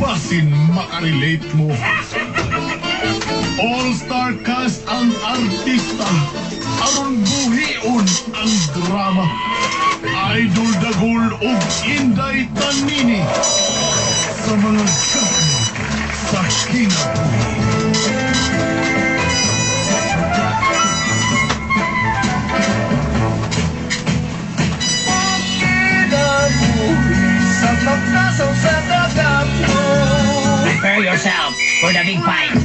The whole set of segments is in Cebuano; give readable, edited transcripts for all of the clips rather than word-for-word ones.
Basin makarelate mo. All-star cast ang artista. Aron buhion ang drama. Idol Dagul ug Inday Tanini sa mga gagma sa kinabuhi. Prepare yourself for the big fight.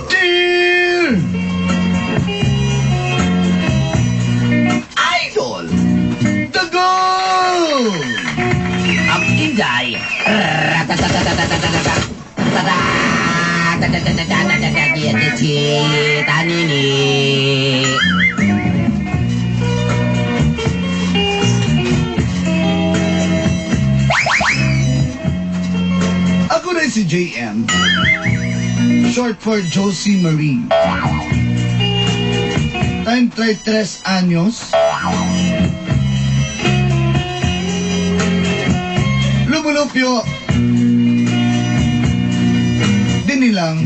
Dear! Idol! Dagul! Ang Inday. Tanini. Ako rin si JM. Short for Josie Marie. Time try tres años. Lumulupyo. Dinilang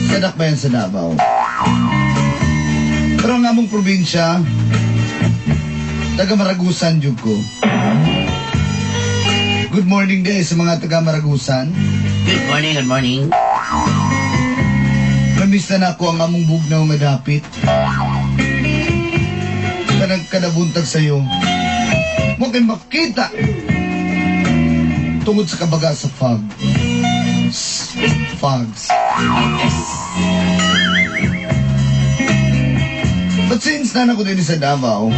sa Dakbayan sa Davao. Pero ang among probinsya, taga Maragusan jud ko. Good morning day sa mga taga Maragusan. Good morning, good morning. Namiss na nako ang among bugnaw nga dapit. Kanag kadabuntag sayo. Mo kay makita tungod sa kabaga sa fog. Fogs. Yes. But since na ko din sa Davao,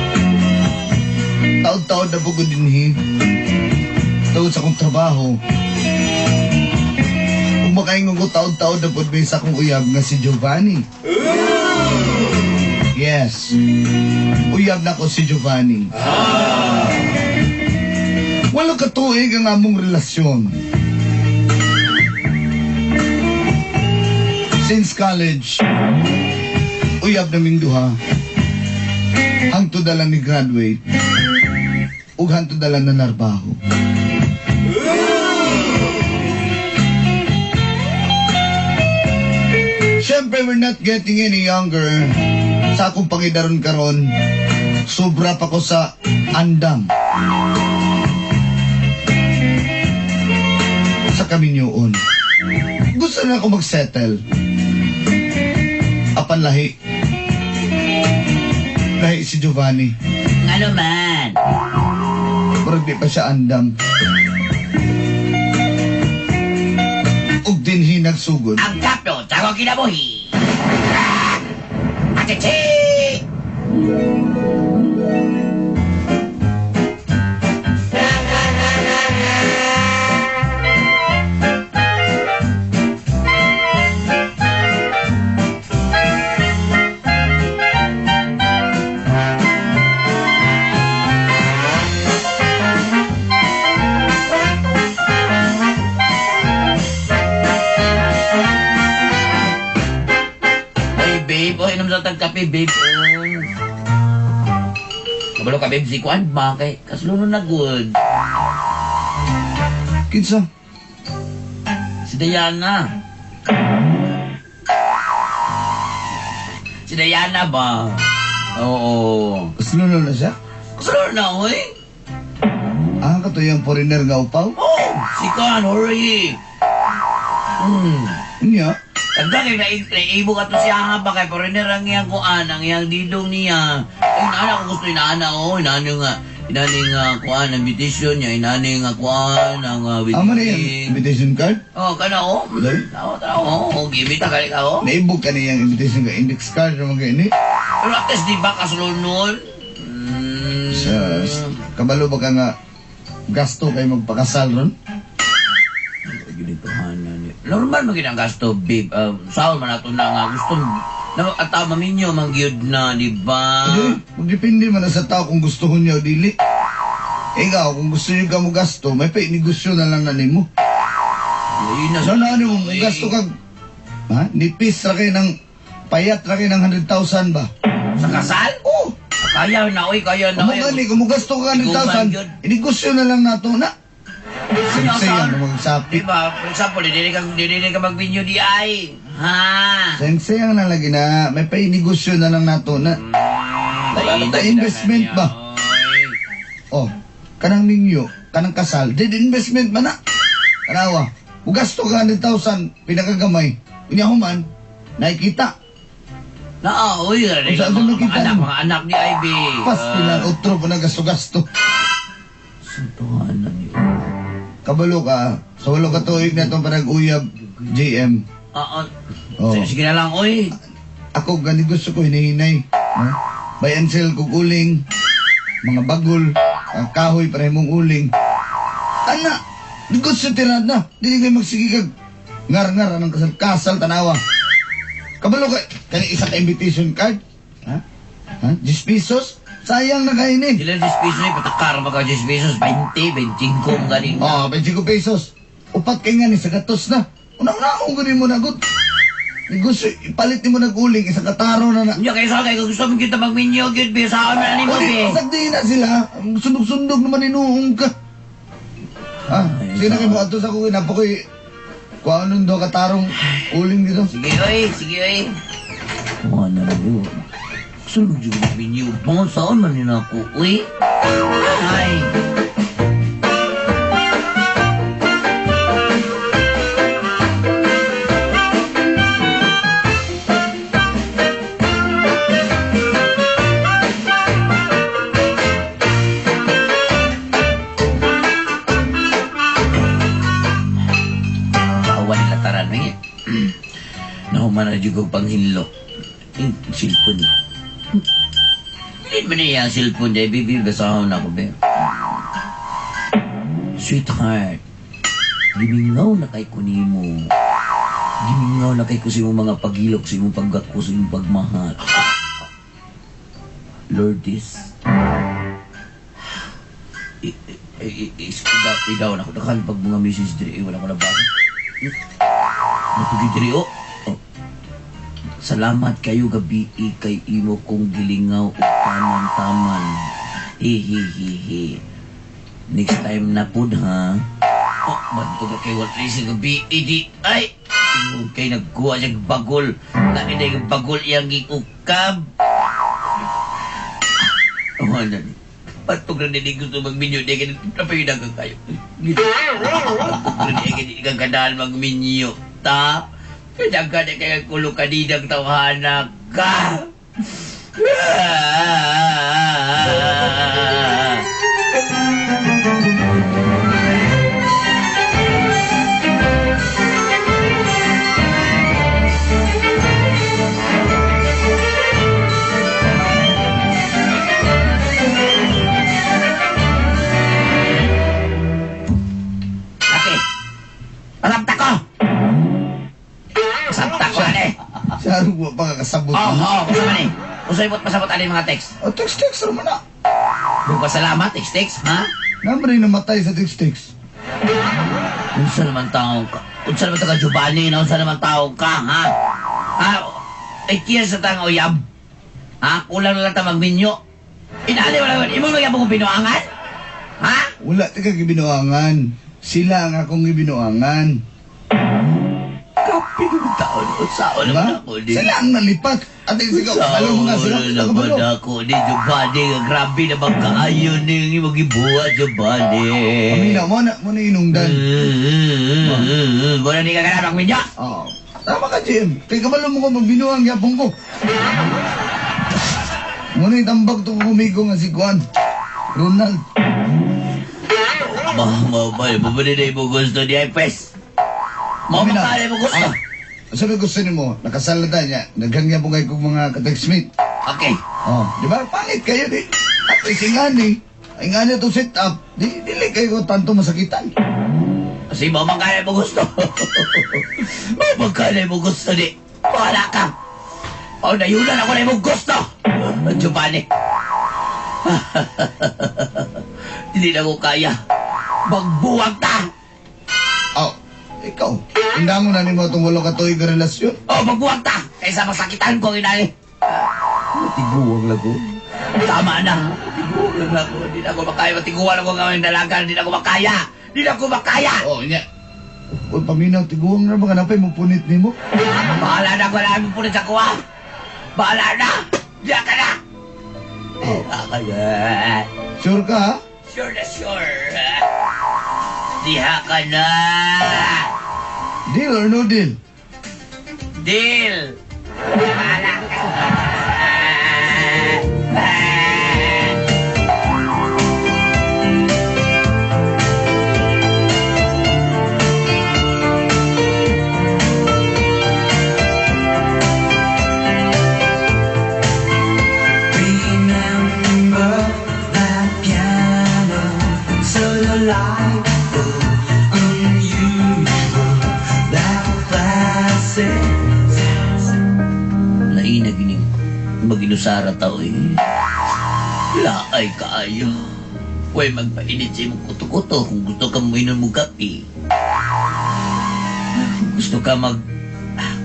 taod-taod na po ko dinhi. Tungod sa akong trabaho. Kung makaingon ko taod-taod na po may sa akong uyab nga si Giovanni. Yes. Uyab na ko si Giovanni. Walo ka tuig ang among relasyon. Since college, uyab naming duha. Hangtod na lang ni graduate. Ug hangtod na lang na narbaho. Siyempre, we're not getting any younger. Sa akong pangidaron karon, sobra pa ko sa andam. Sa kaminyoon. Gusto na ako magsettle. Apan lahi. Lahi si Giovanni. Ano man? Murag di pa siya andam. Ug dinhi nagsugod. Ang kapyo sa akong kinabuhi. Achichi! Oy, babe. Oy, inom sa tag kape, babe. Oh. Kabalo ka, babe. Si Kwan ba? Kay kasluno na good. Kinsa? Si Diana. Si Diana ba? Oo. Kasluno na siya? Kasluno na, oy. Ah, katuyang foreigner nga upaw? Oh, si Kwan, hurry. Niya? Tagda kay naibog ato siya ha ba kay foreigner ang iyang kuan, ang iyang didong niya. Ay, inaana ko gusto inaana oh, inaana nga inaani nga kuan ang invitation niya, inaani nga kuan ang Amo na yung invitation card? Oh, kana oh. Dali. Tao, tao, oh, give it kali ka oh. Naibog ka niyang invitation card, index card, mga ini. Pero at least di ba kasulod nun? Sa kabalo ba ka nga gasto kay magpakasal ron? Ginituhanan ni. Normal man gid ang gasto, babe. Saon man ato na nga gusto na at tao maminyo man gyud na, di ba? Hindi, magdepende man na sa tao kung gusto niya o dili. Ikaw, kung gusto niyo ka mo gasto, may pa-negosyo na lang na nimo. Yun na So, na ano mo, gasto kag, ha? Nipis ra kay ng, payat ra kay ng 100,000 ba? Sa kasal? Oh! Kaya na, oy, kaya na. Kung Oy. gani, kung gasto ka Iguman yun. 100,000, inegosyo na lang nato na. Singsayang na Di magsapi. ba? For example, dili ka magbinyo di ay. Ha? Singsayang na lagi na, may pa-inegosyo na lang nato na. Wala na tayo investment ba? Oh, kanang mingyo, kanang kasal, did investment man na. Kanawa, kung gasto ka 100,000, pinakagamay. Unya human, nakikita. Na, oy, Kung saan mga, mo nakita mga anak, mo? mga anak ni Ivy. Pastilan, otro pa na gasto-gasto. Suntuhan na niyo. Kabalo ka, sa walo ka tuig na itong parang uyab, JM. Ah, ah. Oh. Sige na lang, oy. Ako, gani gusto ko, hinihinay. No? Buy and sell kog uling, mga bagol, kahoy para imong uling. Ana, negosyo tirad na. Dili kayo magsige kag ngar-ngar anong kasal, kasal tanawa. Kabalo ka, kani isa ka invitation card. Ha? Ha? 10 pesos? Sayang na kayo ni. Sila 10 pesos ni patakar mga 10 pesos, 20, 25 mga galing. Oh, 25 pesos. Upat kay nga ni sa gatos na. Una-una akong ganin mo na good. Negosyo, ipalit ni mo nag-uling, isang kataro na na. Unya kayo sa kay gusto mo kita magminyo gyud be sa man ani mo be. Pasagdi na sila. Ang Sundog-sundog naman inuong ka. Ha? Sino kayo mo ato sa kuwi? Napakoy. Kuha nun do katarong uling dito. Sige oy, sige oy. Kuha na lang yun. Gusto mo jud magminyo. Mga saan man ni nako, oy. Ay. Kawan nila taran eh. Nahuman na jud kog panghinlo. Yung cellphone. Bilin mo niya ang cellphone dahil bibi, basahon ako be. Sweetheart, gimingaw na kay kunimo. Gimingaw na kay ko sa imong mga pagilok, sa imong paggako, sa imong pagmahal. Lourdes, idaw na ako. Nakalpag mga message diri, wala ko nabasa. Napugid diri, oh. Oh. Salamat kayo gabi kay imo kong gilingaw ug taman-taman. Hihihihi. Next time na pud ha. Oh, bantog na kay wala sa gabi di ay. Ingon kay nagkuha siya bagol. Na inay bagol iyang giukab. Oh, ano ni? Patog na nili gusto magminyo, di ka napayudagan kayo. Patog na di ka ganahan magminyo. Ta? Kaya ka na kaya kulo kaninang tawhana ka. Okay. Pasabta ko! Pasabta ko, ane! Sa wa pa kakasabot. Oo, oo, kasama ni. Usay mo't pasabot ani mga text. Oh, text-text naman na. Buka salamat, text text, ha? Naman rin namatay sa text-text. Unsa naman taong ka? Unsa naman taga Giovanni na unsa naman taong ka, ha? Ha? Ay, kiya sa tang uyab. Ha? Kulang na lang ta magminyo. Inaali wala imo magyapon kong binuangan? Ha? Wala tika gibinuangan. Sila ang akong gibinuangan. Kapi ng taon. Unsaon Diba? naman ako ni. Sila ang nalipat. At sigaw, kabalo mo nga sila. Unsaon Kabalo. naman ako ni Giovanni. Grabe na magkaayo ni magibuhat Giovanni. Amina, mo na inungdan. Wala ni ka ganap magminyo. Oo. Tama ka, Jim. Kay kabalo mo ko, magbinuang yapong ko. Muna itambag to kumigo nga si Juan. Ronald. Ma, ma, ma, ma, na mo gusto niya, pwes. Mo Amina. makala mo gusto. Ah, sabi gusto ni mo, nakasal na tayo niya. Naghangya po kayo kong mga ka-textmate. Okay. Oh, di ba? Pangit kayo di. At isingani, ay nga niya itong set up, dili kayo tanto masakitan. Kasi mamangkaya mo gusto. Mamangkaya mo gusto ni. Wala ka. O, nayunan ako na imong gusto. Giovanni. Hindi na ko kaya. Magbuwag ta. Oh, ikaw, hindangon na nimo itong 8 ka tuig nga relasyon. O, magbuwag ta. Kaysa masakitan ko ang inay. Matiguang lang ko. Tama na. Matiguang lang ako. Hindi na ako makaya. Matiguan ako ng dalaga. Hindi na ako makaya. Hindi na ako makaya. Oh, nya. Uy, paminaw, tiguang na mga napay mo punit nimo. Bahala na. Wala akong punit sa kuha. Bahala na. Diyan ka na. Oh. Kaya. Sure ka, ha? Sure na sure. Diha ka na. Deal or no deal? Deal. Bahala ka. Remember that piano, so delightful, unusual, that classic. Lain na gining maginusara tao eh. Laay kaayo. Huwag magpainit sa imong kuto-kuto kung gusto ka mainom mo kape. Kung gusto ka mag...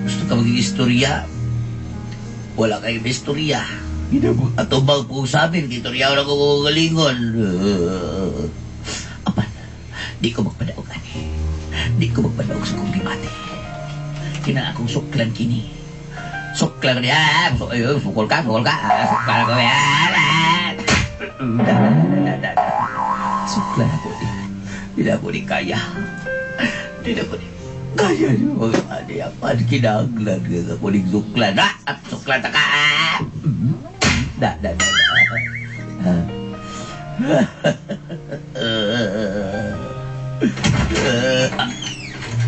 Gusto ka maging istorya. Wala kayong istorya. Ato bang po sabi, istorya ko na kung galingon. Apan, di ko magpadaog ani. Di ko magpadaog sa kong gibati. Kina akong suklan kini. Suklan niya. Ayun, sukol ka, sukol ka. Suklan ako. Da, da, da, da, da. Suklan ako. Di na ako ni kaya. Di na ako ni kaya. Di mga ani. Apan, kinahanglan nga ako ni suklan. At suklan ta ka. Da, da, da, da.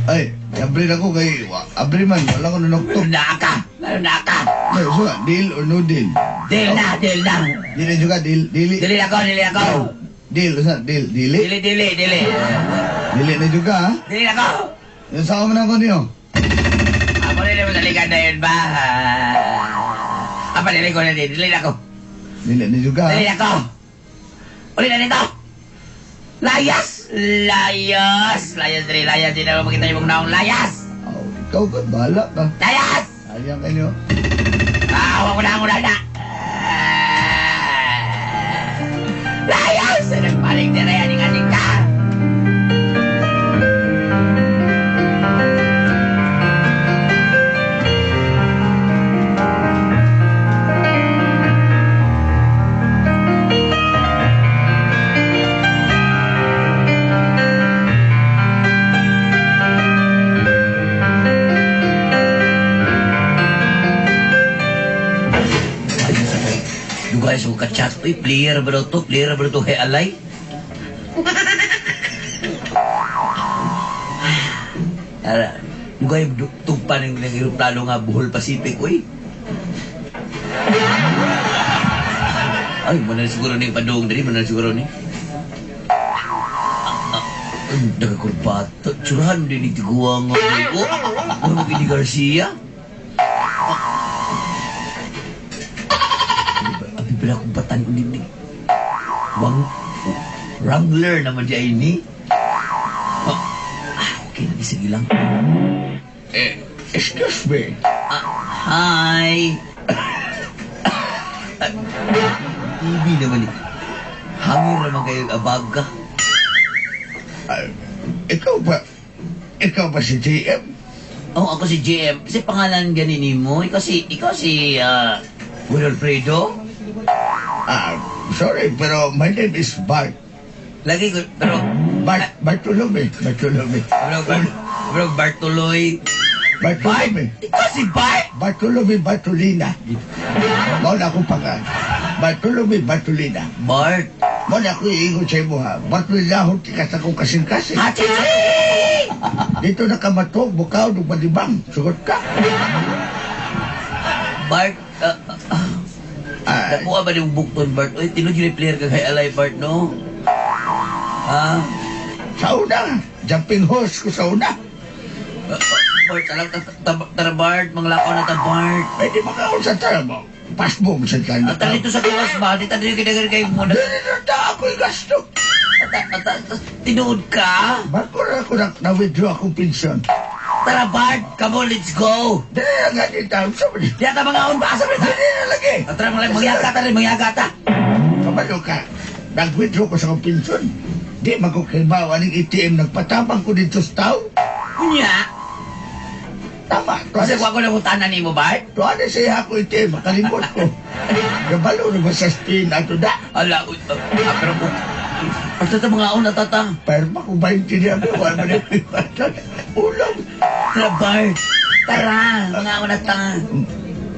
Ay, abri na ko kay... Abri man, wala ko nanoktok. Naka! Naka! Ay, so, deal or no deal? Deal na! Deal na! Deal na juga, deal, dili. Dili ako! Dili ako! Deal, usa, deal, dili. Dili, dili, dili. Dili na juga, ha? Dili ako! Yung sa man ako niyo. Ako rin naman talikan na yun ba? Apa, dili ko na din. Dili ako. Dili na juga, ha? Dili ako! Uli na dito! Layas! Layas! Layas, dili, layas. Di na makita yung naong layas! Oh, ikaw ka, bahala ka. Layas! Sayang kayo. Ah, wag mo na, wag na. Layas! Nagpaling dire, aning-aning ka! Guys, kung ka-chat, uy, player ba daw to? Player ba daw to kay Alay? Ara, dugay tugpa ng aeroplano nga Bohol Pacific, uy. Ay, mana siguro ni padung diri, mana siguro ni. Nagakurbata, tsurahan din ni Tiguang nga ko. Ano ni Garcia? Abi pala akong batan ulit ni. Wang, Wrangler naman siya ini. Okay, lagi sige lang. Excuse me. Hi. TV naman eh. Hangin naman kayo abaga. Ikaw ba si JM? Oh, ako si JM. Kasi pangalan ganin mo. Ikaw si Wilfredo? Sorry, pero my name is Bart. Lagi ko, pero... Bart, Bartolome. Bartolome. Pero Bartoloy. Bartolome. Bart? Ikaw si Bart? Bartolome Bartolina. Mao na akong pangalan. Bartolome Bartolina. Bart. Mao na ako iingon sa imo ha. Bartolina, ka sa akong kasing-kasing. Hachi! Dito na ka matog, bukaw, ug malibang. Sugot ka. Bart, Nakuha ba yung bukton, Bart? Uy, tinud yun yung player ka kay Alay, Bart, no? Ha? Sa una, jumping horse ko sa una. Bart, alam, tara, Bart, manglakaw na ta, Bart. Pwede makaon sa tara mo. Pasmo mo sa tara. At dito sa gawas ba? Di tayo kinagal kayo muna. Dili na ta ako'y gasto. At tinuod ka? Bago na ako na-withdraw akong pensyon. Tara, Bart, come on, let's go. Dili na nga di tayo. Sabi niya. Di ata mga on ba? Asa ba? Dili na lagi. Tara, mga magyaka ta rin, magyaka ta. Kabalo ka. Nag-withdraw ko sa akong pensyon. Di man ko kibaw aning ATM. Nagpatabang ko dito sa tao. Unya, Tama. kasi ko ako na tanan ni mo, Bart. Tuwa na siya ako ATM. Makalimot ko. Kabalo na ba sa spin ato da? Ala, uy, pero kung... Basta ta mga on natata. Pero ko 20 niya. Wala man yung Ulam. Tara, Bart. Tara, mga on ta.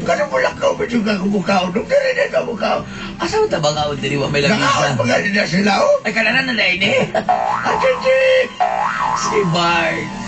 Kano mo lang ka medyo ka kumukao. Nung dali na ka mukao. Asa mo ta mga on diri wa may Nakaon lamisa? pa nga nila sila oh. Ay, kananan na na ini. Atiti! Si Bart.